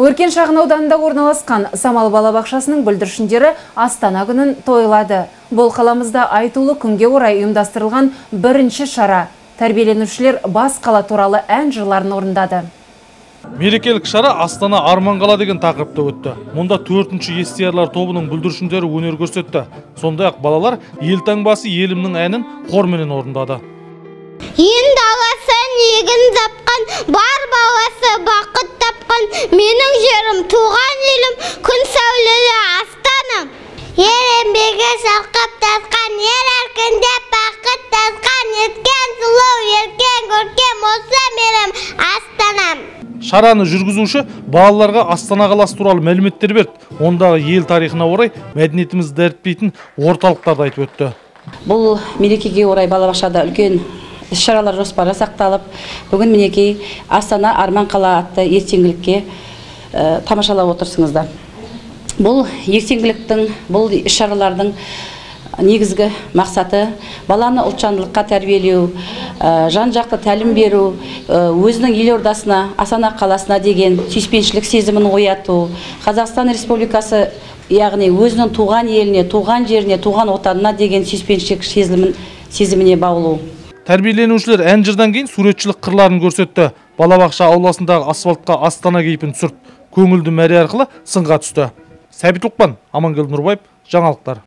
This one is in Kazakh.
Өркен шағын ауданында орналасқан Самал балабақшасының бүлдіршіндері Астана күнін тойлады. Бұл қаламызда айтулы күнге орай ұйымдастырылған бірінші шара. Тәрбиеленушілер бас қала туралы ән жырларын орындады. Мерекелік шара «Астана арман қала» деген тақырыпта өтті. Мұнда төртінші естиярлар тобының бүлдіршіндері өнер көрсетті. Сондай-ақ балалар «Елтаңбасы елімнің» әнін хорменен орындады. Ен даласын егін тапқан, бар баласы бақыт тапқан, менің жерім, туған елім, күн сәулелі Астанам. Ер еңбегі шалқып тасқан, ер еркіндеп бақыт тасқан, еткен сұлу, еркен көркем, осы менің Астанам. Шараны жүргізуші балаларға Астана қаласы туралы мәліметтер берді. Ондағы ел тарихына орай мәдениетімізді дәріптейтін орталықтарды айтып өтті. Бұл мерекеге орай балабақшада үлкен іс-шаралар жоспары жасақталып, бүгін мінекей «Астана арман қала» атты ертеңгілікке тамашалап отырсыңыздар. Бұл ертеңгіліктің, бұл іс-шаралардың негізгі мақсаты баланы ұлтжандылыққа тәрбиелеу, жан-жақты тәлім беру, өзінің елордасына, Астана қаласына деген сүйіспеншілік сезімін ояту, Қазақстан Республикасы, яғни өзінің туған еліне, туған жеріне, туған отанына деген сүйіспеншілік сезіміне баулу. Тәрбиеленушілер ән жырдан кейін суретшілік қырларын көрсетті. Балабақша ауласындағы асфальтқа Астана кейпін түсірді. Көңілді мәре арқылы сынға түсті. Сәбит Лұқпан, Амангелді Нұрбаев, жаңалықтар.